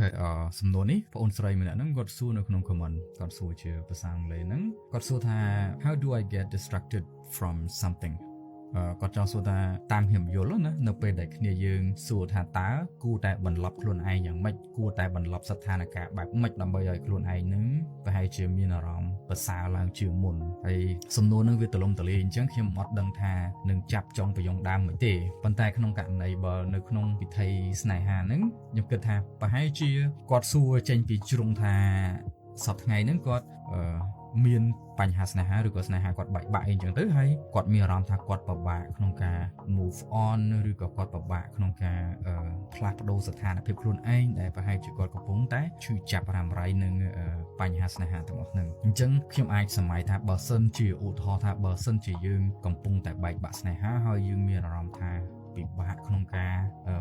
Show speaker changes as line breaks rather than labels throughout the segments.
Okay អឺសំណួរនេះបងអូនស្រីម្នាក់ហ្នឹងគាត់សួរនៅក្នុង comment គាត់សួរជាភាសាអង់គ្លេសហ្នឹងគាត់សួរថា "How do I get distracted from something?" អឺគាត់ចង់សួរថាតាមខ្ញុំយល់ណានៅពេលដែលគ្នាយើងសួរថាតើគួរតែបន្លប់ខ្លួនឯងយ៉ាងម៉េចគួរតែបន្លប់ស្ថានភាពបែបម៉េចដើម្បីឲ្យខ្លួនឯងនឹងប្រហែលជាមានអារម្មណ៍ប្រសើរឡើងជាងមុនហើយសំណួរនឹងវាទលំទលាយអញ្ចឹងខ្ញុំអត់ដឹងថានឹងចាប់ចុងប្រយងដើមមិនទេប៉ុន្តែក្នុងករណីបើនៅក្នុងពិធីស្នេហាហ្នឹងខ្ញុំគិតថាប្រហែលជាគាត់សួរចេញពីជ្រុងថាសប្តាហ៍ថ្ងៃហ្នឹងគាត់អឺមានបញ្ហាស្នេហាឬក៏ស្នេហាគាត់បែកបាក់អីចឹងទៅហើយគាត់មានអារម្មណ៍ថាគាត់ពិបាកក្នុងការ move on ឬក៏គាត់ពិបាកក្នុងការផ្លាស់ប្ដូរស្ថានភាពខ្លួនឯងដែលប្រហែលជាគាត់កំពុងតែឈឺចាប់រ៉ាំរ៉ៃនឹងបញ្ហាស្នេហាទាំងអស់ហ្នឹងអញ្ចឹងខ្ញុំអាចសម័យថាបើសិនជាឧទាហរណ៍ថាបើសិនជាយើងកំពុងតែបែកបាក់ស្នេហាហើយយើងមានអារម្មណ៍ថាពិបាកក្នុងការ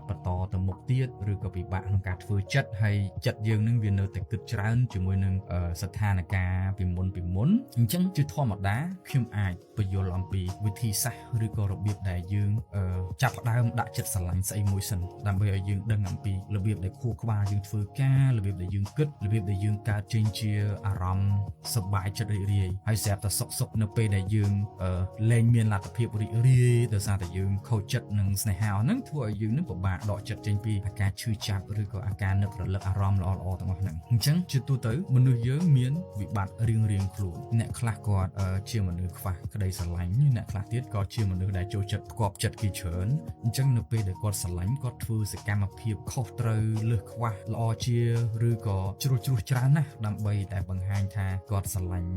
បន្តទៅមុខទៀតឬក៏ពិបាកក្នុងការធ្វើចិត្តហើយចិត្តយើងនឹងវានៅតែគិតច្រើនជាមួយនឹងស្ថានភាពពីមុនពីមុនអញ្ចឹងជាធម្មតាខ្ញុំអាចពន្យល់អំពីវិធីសាស្ត្រឬក៏របៀបដែលយើងចាប់ផ្ដើមដាក់ចិត្តស្រឡាញ់ស្អីមួយសិនដើម្បីឲ្យយើងដឹងអំពីរបៀបដែលខួរក្បាលយើងធ្វើការរបៀបដែលយើងគិតរបៀបដែលយើងកើតចេញជាអារម្មណ៍សប្បាយចិត្តរីករាយហើយស្រាប់តែសុកសុកនៅពេលដែលយើងលែងមានលទ្ធភាពរីករាយដោយសារតែយើងខូចចិត្តនឹងស្នេហាហ្នឹងធ្វើឲ្យយើងនឹងពិបាកដកចិត្តចេញពីអាការឈឺចាប់ឬក៏អាការនឹករលឹកអារម្មណ៍ល្អៗទាំងអស់ហ្នឹងអញ្ចឹងជាទូទៅមនុស្សយើងមានវិបត្តិរៀងរៀងខ្លួនអ្នកខ្លះគាត់ជាមនុស្សខ្វះក្តីស្រឡាញ់អ្នកខ្លះទៀតក៏ជាមនុស្សដែលចូលចិត្តផ្គប់ចិត្តគេច្រើនអញ្ចឹងនៅពេលដែលគាត់ស្រឡាញ់គាត់ធ្វើសកម្មភាពខុសត្រូវលើសខ្វះល្អជាឬក៏ជ្រុះជ្រុះច្រើនណាស់ដើម្បីតែបង្ហាញថាគាត់ស្រឡាញ់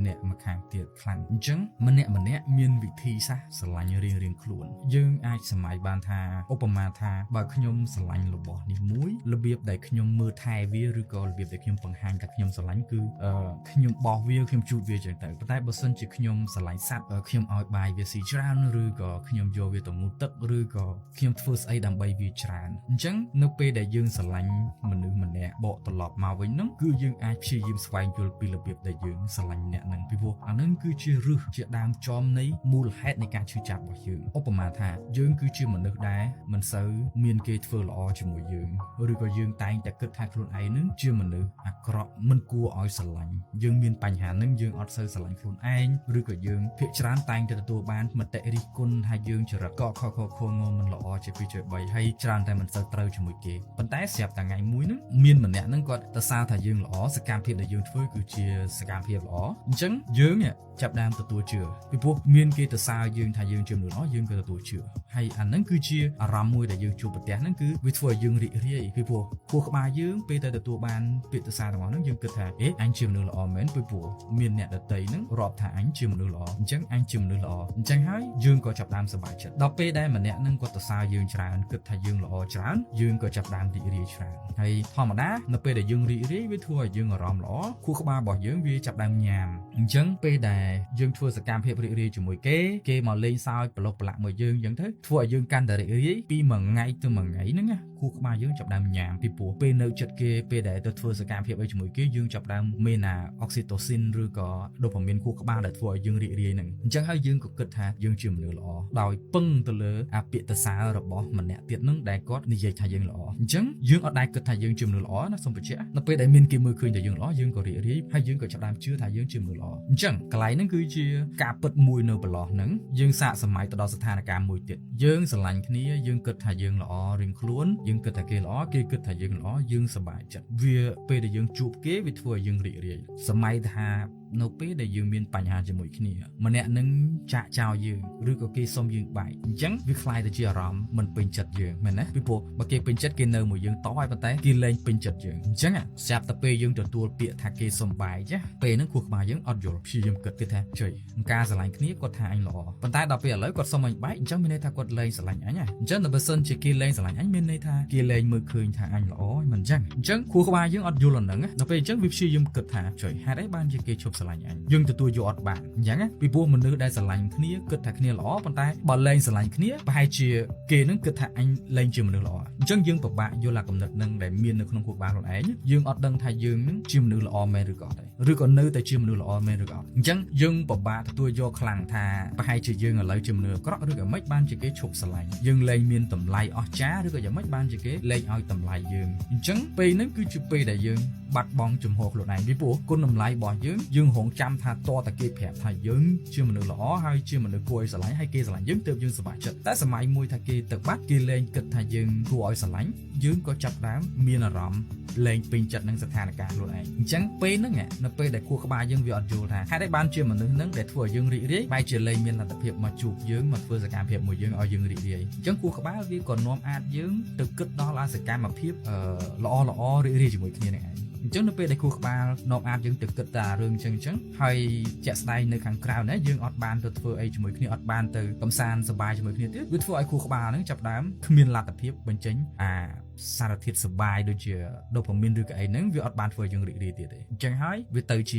អ្នកម្ខាងទៀតខ្លាំងអញ្ចឹងម្នាក់ម្នាក់មានវិធីសាស្ត្រស្រឡាញ់រៀងរៀងខ្លួនយើងអាចសម័យបានថាឧបមាថាបើខ្ញុំស្រឡាញ់របស់នេះមួយរបៀបដែលខ្ញុំមើលថែវាឬក៏របៀបដែលខ្ញុំបង្ហាញថាខ្ញុំស្រឡាញ់គឺអឺខ្ញុំបោះវាខ្ញុំជូតវាចឹងទៅប៉ុន្តែបើសិនជាខ្ញុំស្រឡាញ់សត្វខ្ញុំឲ្យបាយវាស៊ីច្រើនឬក៏ខ្ញុំយកវាទៅងូតទឹកឬក៏ខ្ញុំធ្វើស្អីដើម្បីវាច្រើនអញ្ចឹងនៅពេលដែលយើងស្រឡាញ់មនុស្សម្នាក់បកត្រឡប់មកវិញហ្នឹងគឺយើងអាចព្យាយាមស្វែងយល់ពីរបៀបដែលយើងស្រឡាញ់អ្នកហ្នឹងពីព្រោះអាហ្នឹងគឺជារឹសជាដើមចំនៃមូលហេតុនៃការឈឺចាប់របស់យើងឧបមាថាយើងគឺជាមនុស្សដែលមិនសូវមានគេធ្វើល្អជាមួយយើងឬក៏យើងតែងតែគិតថាខ្លួនឯងនឹងជាមនុស្សអាក្រក់មិនគួរឲ្យស្រឡាញ់យើងមានបញ្ហាហ្នឹងយើងអត់សូវស្រឡាញ់ខ្លួនឯងឬក៏យើងភាគច្រើនតែងតែទទួលបានមតិរិះគន់ថាយើងចរិតកខខខងមិនល្អជា2ជា3ហើយច្រើនតែមិនសូវត្រូវជាមួយគេប៉ុន្តែស្រាប់តែថ្ងៃមួយហ្នឹងមានម្នាក់ហ្នឹងគាត់ទៅសារថាយើងល្អសកម្មភាពដែលយើងធ្វើគឺជាសកម្មភាពល្អអញ្ចឹងយើងចាប់ដើមទទួលជឿពីព្រោះមានគេទៅសារយើងថាយើងជាមនុស្សល្អយើងក៏ទទួលជឿហើយអាហ្នឹងគឺជាអារម្មណ៍មួយដែលយើងជួបប្រទះហ្នឹងគឺវាធ្វើឲ្យយើងរីករាយពីព្រោះខួរក្បាលយើងពេលតែទទួលបានពាក្យទៅសារទាំងអស់ហ្នឹងយើងគិតថាអេអញជាមនុស្សល្អមែនពីព្រោះមានអ្នកដទៃហ្នឹងរាប់ថាអញជាមនុស្សល្អអញ្ចឹងអញជាមនុស្សល្អអញ្ចឹងហើយយើងក៏ចាប់ដើមសប្បាយចិត្តដល់ពេលដែលម្នាក់ហ្នឹងគាត់ទៅសារយើងច្រើនគិតថាយើងល្អច្រើនយើងក៏ចាប់ដើមរីករាយច្រើនហើយធម្មតានៅពេលដែលយើងរីករាយវាធ្វើឲ្យយើងអារម្មណ៍ល្អខួរក្បាលរបស់យើងវាចាប់ដើមញ៉ាំអញ្ចឹងពេលដែលយើងធ្វើសកម្មភាពរីករាយជាមួយគេគេមកលេងសើចប្រឡុកប្រឡាក់មួយយើងអញ្ចឹងទៅធ្វើឲ្យយើងកាន់តែរីករាយពីមួយថ្ងៃទៅមួយថ្ងៃហ្នឹងណាខួរក្បាលយើងចាប់ដើមញ៉ាំពីព្រោះពេលនៅចិត្តគេពេលដែលទៅធ្វើសកម្មភាពអីជាមួយគេយើងចាប់ដើមមានអាអុកស៊ីតូស៊ីនឬក៏ដូប៉ាមីនខួរក្បាលដែលធ្វើឲ្យយើងរីករាយហ្នឹងអញ្ចឹងហើយយើងក៏គិតថាយើងជាមនុស្សល្អដោយពឹងទៅលើអាពាក្យទៅសាររបស់ម្នាក់ទៀតហ្នឹងដែលគាត់និយាយថាយើងល្អអញ្ចឹងយើងអត់ដែលគិតថាយើងជាមនុស្សល្អណាសូមបញ្ជាក់នៅពេលដែលមានគេមើលឃើញថាយើងល្អយើងក៏រីករាយហើយយើងក៏ចាប់ដើមជឿថាយើងជាមនុស្សល្អអញ្ចឹងកន្លែងហ្នឹងគឺជាការពិតមួយនៅប្រឡោះហ្នឹងយើងសាកសម័យទៅដល់ស្ថានភាពមួយទៀតយើងស្រឡាញ់គ្នាយើងគិតថាយើងល្អរៀងខ្លួនយើងគិតថាគេល្អគេគិតថាយើងល្អយើងសប្បាយចិត្តវាពេលដែលយើងជួបគេវាធ្វើឲ្យយើងរីករាយសម័យថានៅពេលដែលយើងមានបញ្ហាជាមួយគ្នាម្នាក់នឹងចាក់ចោលយើងឬក៏គេសុំយើងបែកអញ្ចឹងវាក្លាយទៅជាអារម្មណ៍មិនពេញចិត្តយើងមែនទេពីព្រោះបើគេពេញចិត្តគេនៅមួយយើងតហើយប៉ុន្តែគេលែងពេញចិត្តយើងអញ្ចឹងស្រាប់តែពេលយើងទទួលពាក្យថាគេសុំបែកចាពេលហ្នឹងខួរក្បាលយើងអត់យល់ព្យាយាមគិតទៀតថាចុយការស្រឡាញ់គ្នាគាត់ថាអញល្អប៉ុន្តែដល់ពេលឥឡូវគាត់សុំអញបែកអញ្ចឹងមានន័យថាគាត់លែងស្រឡាញ់អញហ៎អញ្ចឹងបើសិនជាគេលែងស្រឡាញ់អញមានន័យថាគេលែងមើលឃើញថាអញល្អមិនអញ្ចឹងអញ្ចឹងខួរក្បាលយើងអត់យល់អាហ្នឹងដល់ពេលអញ្ចឹងវាព្យាយាមគិតថាចុយហេតុអីបានជាគេឈប់ស្រ ស្រឡាញ់អញយើងទទួលយកអត់បានអញ្ចឹងណាពីព្រោះមនុស្សដែលស្រឡាញ់គ្នាគិតថាគ្នាល្អប៉ុន្តែបើលែងស្រឡាញ់គ្នាប្រហែលជាគេនឹងគិតថាអញលែងជាមនុស្សល្អអញ្ចឹងយើងពិបាកយល់អាគំនិតនឹងដែលមាននៅក្នុងខួរក្បាលខ្លួនឯងយើងអត់ដឹងថាយើងនឹងជាមនុស្សល្អមែនឬក៏អត់ទេឬក៏នៅតែជាមនុស្សល្អមែនឬក៏អត់អញ្ចឹងយើងពិបាកទទួលយកខ្លាំងថាប្រហែលជាយើងឥឡូវជាមនុស្សអាក្រក់ឬក៏មិនបានជាគេឈប់ស្រឡាញ់យើងលែងមានតម្លៃអស្ចារ្យឬក៏យ៉ាងម៉េចបានជាគេលែងឲ្យតម្លៃយើងអញ្ចឹងពេលហ្នឹងគឺជាពេលដែលយើងបាត់បង់ជំហរខ្លួនឯងពីព្រោះគុណតម្លៃរបស់យើងយើងរងចាំថាតតែគេប្រាប់ថាយើងជាមនុស្សល្អហើយជាមនុស្សគួរឲ្យស្រឡាញ់ហើយគេស្រឡាញ់យើងទើបយើងសប្បាយចិត្តតែសម័យមួយថាគេទៅបាត់គេលែងគិតថាយើងគួរឲ្យស្រឡាញ់យើងក៏ចាប់ផ្ដើមមានអារម្មណ៍លែងពេញចិត្តនឹងស្ថានភាពខ្លួនឯងអញ្ចឹងពេលហ្នឹងនៅពេលដែលខួរក្បាលយើងវាអត់យល់ថាហេតុអីបានជាមនុស្សហ្នឹងដែលធ្វើឲ្យយើងរីករាយបែរជាលែងមានលទ្ធភាពមកជួបយើងមកធ្វើសកម្មភាពមួយយើងឲ្យយើងរីករាយអញ្ចឹងខួរក្បាលវាក៏នាំអាចយើងទៅគិតដល់អាសកម្មភាពល្អល្អរីករាយជាមួយគ្នានេះឯងអញ្ចឹងនៅពេលដែលខួរក្បាលនាំអាចយើងទៅគិតតែរឿងអញ្ចឹងអញ្ចឹងហើយជាក់ស្ដែងនៅខាងក្រៅណាយើងអត់បានទៅធ្វើអីជាមួយគ្នាអត់បានទៅកំសាន្តសប្បាយជាមួយគ្នាទៀតវាធ្វើឲ្យខួរក្បាលហ្នឹងចាប់ដើមគ្មានលទ្ធភាពបញ្ចេញអាសារធាតុសបាយដូចជាដូប៉ាមីនឬក៏អីហ្នឹងវាអត់បានធ្វើឲ្យយើងរីករាយទៀតទេអញ្ចឹងហើយវាទៅជា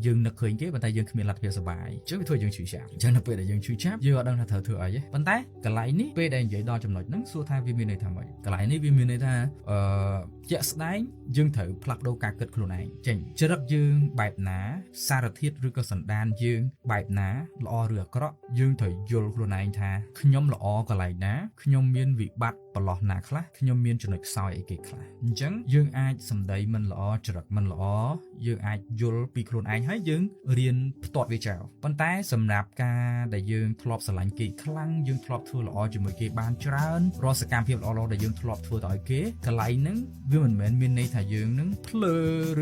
យើងនឹកឃើញគេប៉ុន្តែយើងគ្មានលទ្ធភាពសបាយអញ្ចឹងវាធ្វើឲ្យយើងឈឺចាប់អញ្ចឹងនៅពេលដែលយើងឈឺចាប់យើងអត់ដឹងថាត្រូវធ្វើអីទេប៉ុន្តែកន្លែងនេះពេលដែលនិយាយដល់ចំណុចហ្នឹងសួរថាវាមានន័យថាម៉េចកន្លែងនេះវាមានន័យថាជាក់ស្ដែងយើងត្រូវផ្លាស់ប្ដូរការគិតខ្លួនឯងចេញចរិតយើងបែបណាសារធាតុឬក៏សន្តានយើងបែបណាល្អឬអាក្រក់យើងត្រូវយល់ខ្លួនឯងថាខ្ញុំល្អកន្លែងណាខ្ញុំមានវិបត្តិប្រឡោះណាខ្លះខ្ញុំមានចំណុចខ្សោយអីគេខ្លះអញ្ចឹងយើងអាចសម្ដីមិនល្អចរិតមិនល្អយើងអាចយល់ពីខ្លួនឯងហើយយើងរៀនផ្ទាត់វាចោលប៉ុន្តែសម្រាប់ការដែលយើងធ្លាប់ស្រឡាញ់គេខ្លាំងយើងធ្លាប់ធ្វើល្អជាមួយគេបានច្រើនរាល់សកម្មភាពល្អៗដែលយើងធ្លាប់ធ្វើទៅឲ្យគេកន្លែងហ្នឹងវាមិនមែនមានន័យថាយើងនឹងភ្លើ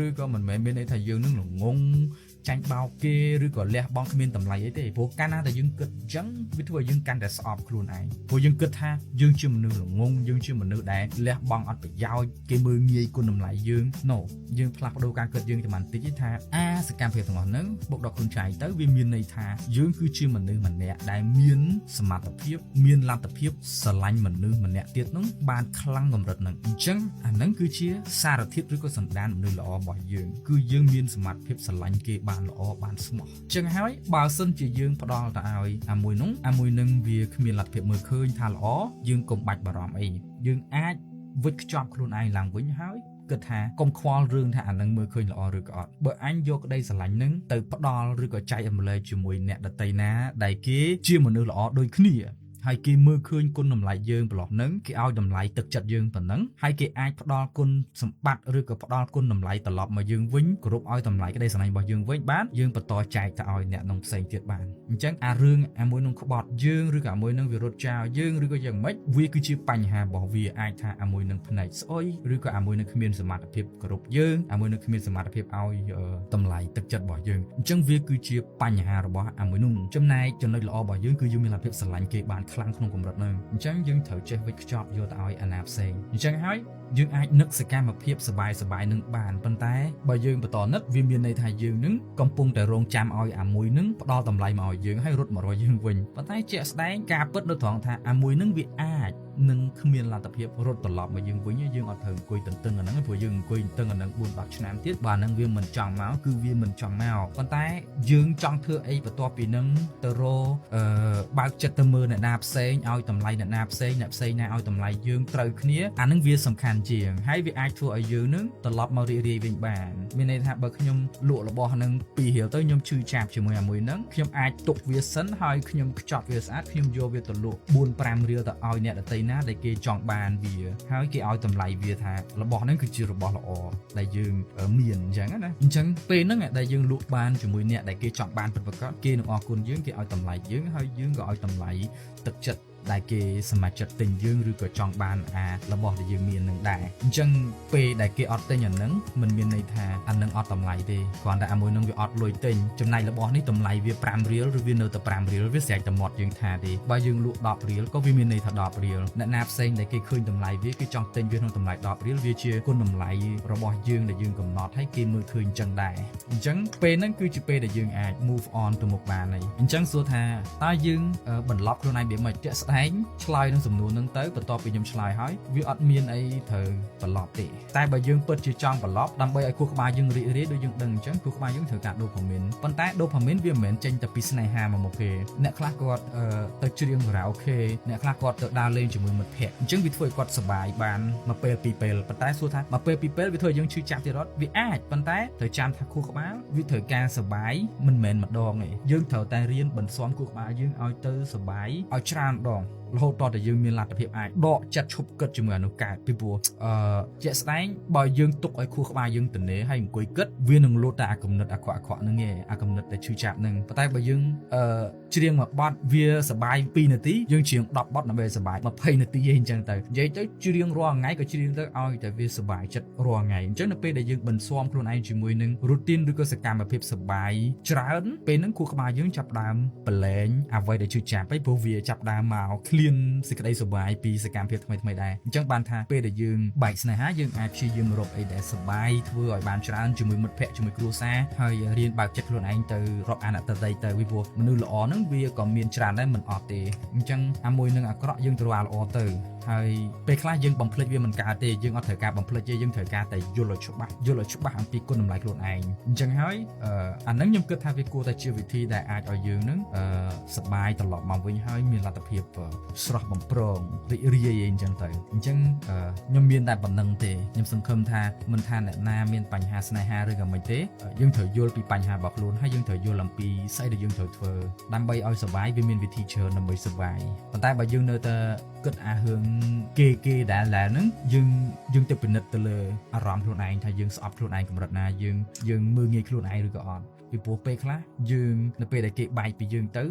ឬក៏មិនមែនមានន័យថាយើងនឹងល្ងងចាញ់បោកគេឬក៏លះបង់គ្មានតម្លៃអីទេព្រោះកាលណាតែយើងគិតអញ្ចឹងវាធ្វើឲ្យយើងកាន់តែស្អប់ខ្លួនឯងព្រោះយើងគិតថាយើងជាមនុស្សល្ងងយើងជាមនុស្សដែលលះបង់អត់ប្រយោជន៍គេមើលងាយគុណតម្លៃយើង No យើងផ្លាស់ប្ដូរការគិតយើងតែបន្តិចទេថាអាសកម្មភាពទាំងអស់ហ្នឹងបុកដល់ខ្លួនចៃទៅវាមានន័យថាយើងគឺជាមនុស្សម្នាក់ដែលមានសមត្ថភាពមានលទ្ធភាពស្រឡាញ់មនុស្សម្នាក់ទៀតនោះបានខ្លាំងកម្រិតហ្នឹងអញ្ចឹងអាហ្នឹងគឺជាសារធាតុឬក៏សន្តានមនុស្សល្អរបស់យើងគឺយើងមានសមត្ថភាពស្រឡាញ់គេបានល្អបានស្មោះអញ្ចឹងហើយបើសិនជាយើងផ្ដល់ទៅឲ្យអាមួយនោះអាមួយនឹងវាគ្មានលទ្ធភាពមើលឃើញថាល្អយើងកុំបាច់បារម្ភអីយើងអាចវិចខ្ចប់ខ្លួនឯងឡើងវិញហើយគិតថាកុំខ្វល់រឿងថាអានឹងមើលឃើញល្អឬក៏អត់បើអញយកក្តីស្រឡាញ់នឹងទៅផ្ដល់ឬក៏ចែករំលែកជាមួយអ្នកដទៃណាដែលគេជាមនុស្សល្អដូចគ្នាហើយគេមើលឃើញគុណតម្លៃយើងប្រឡោះនឹងគេឲ្យតម្លៃទឹកចិត្តយើងប៉ុណ្ណឹងហើយគេអាចផ្ដល់គុណសម្បត្តិឬក៏ផ្ដល់គុណតម្លៃត្រឡប់មកយើងវិញគោរពឲ្យតម្លៃក្តីស្រឡាញ់របស់យើងវិញបានយើងបន្តចែកទៅឲ្យអ្នកនងផ្សេងទៀតបានអញ្ចឹងអារឿងអាមួយនឹងក្បត់យើងឬក៏អាមួយនឹងវារត់ចោលយើងឬក៏យ៉ាងម៉េចវាគឺជាបញ្ហារបស់វាអាចថាអាមួយនឹងភ្នែកស្អុយឬក៏អាមួយនឹងគ្មានសមត្ថភាពគោរពយើងអាមួយនឹងគ្មានសមត្ថភាពឲ្យតម្លៃទឹកចិត្តរបស់យើងអញ្ចឹងវាគឺជាបញ្ហារបស់អាមួយនោះចំណែកចំណុចល្អរបស់យើងគឺយើងមានលទ្ធភាពស្រឡាញ់គេបានខ្លាំងក្នុងកម្រិតហ្នឹងអញ្ចឹងយើងត្រូវចេះវិចខ្ចប់យកទៅឲ្យអាណាផ្សេងអញ្ចឹងហើយយើងអាចនឹកសកម្មភាពសបាយសបាយនឹងបានប៉ុន្តែបើយើងបន្តនឹកវាមានន័យថាយើងនឹងកំពុងតែរងចាំឲ្យអាមួយនឹងផ្ដល់តម្លៃមកឲ្យយើងហើយរត់មករកយើងវិញប៉ុន្តែជាក់ស្ដែងការពិតនៅត្រង់ថាអាមួយនឹងវាអាចនឹងគ្មានលទ្ធភាពរត់ត្រឡប់មកយើងវិញយើងអត់ត្រូវអង្គុយទន្ទឹងអាហ្នឹងព្រោះយើងអង្គុយទន្ទឹងអាហ្នឹង4 10ឆ្នាំទៀតបើអាហ្នឹងវាមិនចង់មកគឺវាមិនចង់មកប៉ុន្តែយើងចង់ធ្វើអីបន្ទាប់ពីហ្នឹងទៅរកអឺបើកចិត្តទៅមើលអ្នកណាផ្សេងឲ្យតម្លៃអ្នកណាផ្សេងអ្នកផ្សេងណាឲ្យតម្លៃយើងត្រូវគ្នាអាហ្នឹងវាសំខាន់ជាងហើយវាអាចធ្វើឲ្យយើងនឹងត្រឡប់មករីករាយវិញបានមានន័យថាបើខ្ញុំលក់របស់ហ្នឹង2រៀលទៅខ្ញុំឈឺចាប់ជាមួយអាមួយហ្នឹងខ្ញុំអាចទុកវាសិនហើយខ្ញុំខ្ចប់វាស្អាតខ្ញុំយកវាទៅលក់4 5រៀលទៅឲ្យអ្នកដទៃណាដែលគេចង់បានវាហើយគេឲ្យតម្លៃវាថារបស់ហ្នឹងគឺជារបស់ល្អដែលយើងមានអញ្ចឹងណាអញ្ចឹងពេលហ្នឹងដែលយើងលក់បានជាមួយអ្នកដែលគេចង់បានពិតប្រាកដគេនឹងអរគុណយើងគេឲ្យតម្លៃយើងហើយយើងក៏ឲ្យតម្លៃទឹកចិត្តដែលគេសមាជិកទិញយើងឬក៏ចង់បានអារបស់ដែលយើងមាននឹងដែរអញ្ចឹងពេលដែលគេអត់ទិញអានឹងមិនមានន័យថាអានឹងអត់តម្លៃទេគ្រាន់តែអាមួយនឹងវាអត់លុយទិញចំណែករបស់នេះតម្លៃវា5រៀលឬវានៅតែ5រៀលវាស្រេចតែមាត់យើងថាទេបើយើងលក់10រៀលក៏វាមានន័យថា10រៀលអ្នកណាផ្សេងដែលគេឃើញតម្លៃវាគេចង់ទិញវាក្នុងតម្លៃ10រៀលវាជាគុណតម្លៃរបស់យើងដែលយើងកំណត់ឲ្យគេមើលឃើញអញ្ចឹងដែរអញ្ចឹងពេលហ្នឹងគឺជាពេលដែលយើងអាច move on ទៅមុខបានហើយអញ្ចឹងសួរថាតើយើងបន្លប់ខ្លួនឯងវាមិនជាក់ស្ដែ ដែងឆ្លើយនឹងសំណួរហ្នឹងទៅបន្ទាប់ពីខ្ញុំឆ្លើយហើយវាអត់មានអីត្រូវត្រឡប់ទេតែបើយើងពិតជាចង់ត្រឡប់ដើម្បីឲ្យខួរក្បាលយើងរីករាយដូចយើងដឹងអញ្ចឹងខួរក្បាលយើងត្រូវការ dopamine ប៉ុន្តែ dopamine វាមិនមែនចេញតែពីស្នេហាមកមុខទេអ្នកខ្លះគាត់អឺទៅច្រៀងខារ៉ាអូខេអ្នកខ្លះគាត់ទៅដើរលេងជាមួយមិត្តភ័ក្តិអញ្ចឹងវាធ្វើឲ្យគាត់សប្បាយបានមួយពេលពីរពេលប៉ុន្តែសួរថាមួយពេលពីរពេលវាធ្វើឲ្យយើងឈឺចាប់ទៀតអត់វាអាចប៉ុន្តែត្រូវចាំថាខួរក្បាលវាត្រូវការសប្បាយមិនមែនម្ដងទេយើងត្រូវតែរៀនបន្ស៊ាំខួរក្បាលយើងឲ្យទៅសប្បាយឲ្យច្រើនដងរហូតតតែយើងមានលទ្ធភាពអាចដកចិត្តឈប់គិតជាមួយអានោះកើតពីព្រោះអឺជាក់ស្ដែងបើយើងទុកឲ្យខួរក្បាលយើងទំនេរហើយអង្គុយគិតវានឹងលោតតែអាគំនិតអាក្រក់អាក្រក់ហ្នឹងឯងអាគំនិតដែលឈឺចាប់ហ្នឹងប៉ុន្តែបើយើងអឺច្រៀងមួយបទវាសប្បាយ2នាទីយើងច្រៀង10បទដើម្បីសប្បាយ20នាទីឯងអញ្ចឹងទៅនិយាយទៅច្រៀងរាល់ថ្ងៃក៏ច្រៀងទៅឲ្យតែវាសប្បាយចិត្តរាល់ថ្ងៃអញ្ចឹងនៅពេលដែលយើងបន្ស៊ាំខ្លួនឯងជាមួយនឹង routine ឬក៏សកម្មភាពសប្បាយច្រើនពេលហ្នឹងខួរក្បាលយើងចាប់ដើមប្រឡែងអ្វីដែលឈឺចាប់ទៅព្រោះវាចាប់ដើមមកឃ្លានសេចក្តីសប្បាយពីសកម្មភាពថ្មីៗដែរអញ្ចឹងបានថាពេលដែលយើងបែកស្នេហាយើងអាចព្យាយាមរកអីដែលសប្បាយធ្វើឲ្យបានច្រើនជាមួយមិត្តភ័ក្តិជាមួយគ្រួសារហើយរៀនបើកចិត្តខ្លួនឯងទៅរាប់អានអត្តតីទៅពីព្រោះមនុស្សល្អហ្នឹងវាក៏មានច្រើនដែរមិនអត់ទេអញ្ចឹងអាមួយនឹងអាក្រក់យើងទៅរកអាល្អទៅហើយពេលខ្លះយើងបំភ្លេចវាមិនកើតទេយើងអត់ត្រូវការបំភ្លេចទេយើងត្រូវការតែយល់ឲ្យច្បាស់យល់ឲ្យច្បាស់អំពីគុណតម្លៃខ្លួនឯងអញ្ចឹងហើយអាហ្នឹងខ្ញុំគិតថាវាគួរតែជាវិធីដែលអាចឲ្យយើងនឹងសប្បាយត្រឡប់មកវិញហើយមានលទ្ធភាពស្រស់បំព្រងរីករាយអីអញ្ចឹងទៅអញ្ចឹងខ្ញុំមានតែប៉ុណ្ណឹងទេខ្ញុំសង្ឃឹមថាមិនថាអ្នកណាមានបញ្ហាស្នេហាឬក៏មិនទេយើងត្រូវយល់ពីបញ្ហារបស់ខ្លួនហើយយើងត្រូវយល់អំពីស្អីដែលយើងត្រូវធ្វើដើម្បីឲ្យសប្បាយវាមានវិធីច្រើនដើម្បីសប្បាយប៉ុន្តែបើយើងនៅតែគិតអារឿងគេគេដែលដែលហ្នឹងយើងយើងទៅពិនិត្យទៅលើអារម្មណ៍ខ្លួនឯងថាយើងស្អប់ខ្លួនឯងកម្រិតណាយើងយើងមើលងាយខ្លួនឯងឬក៏អត់ពីព្រោះពេលខ្លះយើងនៅពេលដែលគេបែកពីយើងទៅ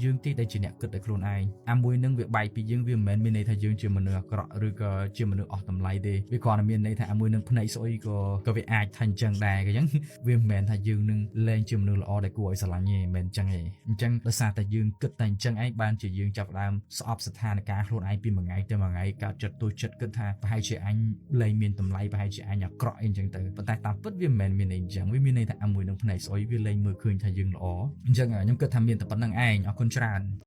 យើងទេដែលជាអ្នកគិតតែខ្លួនឯងអាមួយនឹងវាបែកពីយើងវាមិនមែនមានន័យថាយើងជាមនុស្សអាក្រក់ឬក៏ជាមនុស្សអស់តម្លៃទេវាគ្រាន់តែមានន័យថាអាមួយនឹងភ្នែកស្អុយក៏ក៏វាអាចថាអញ្ចឹងដែរអញ្ចឹងវាមិនមែនថាយើងនឹងលែងជាមនុស្សល្អដែលគួរឲ្យស្រឡាញ់ទេមិនមែនអញ្ចឹងទេអញ្ចឹងដោយសារតែយើងគិតតែអញ្ចឹងឯងបានជាយើងចាប់ផ្ដើមស្អប់ស្ថានភាពខ្លួនឯងពីមួយថ្ងៃទៅមួយថ្ងៃកើតចិត្តទោសចិត្តគិតថាប្រហែលជាអញលែងមានតម្លៃប្រហែលជាអញអាក្រក់អីអញ្ចឹងទៅប៉ុន្តែតាមពិតវាមិនមែនមានន័យអញ្ចឹងវាមានន័យថាអាមួយនឹងភ្នែកស្អុយវាលែងមើលឃើញថាយើងល្អអញ្ចឹងខ្ញុំគិតថាមានតែប៉ុណ្ណឹងឯងអរគុណច្រើន។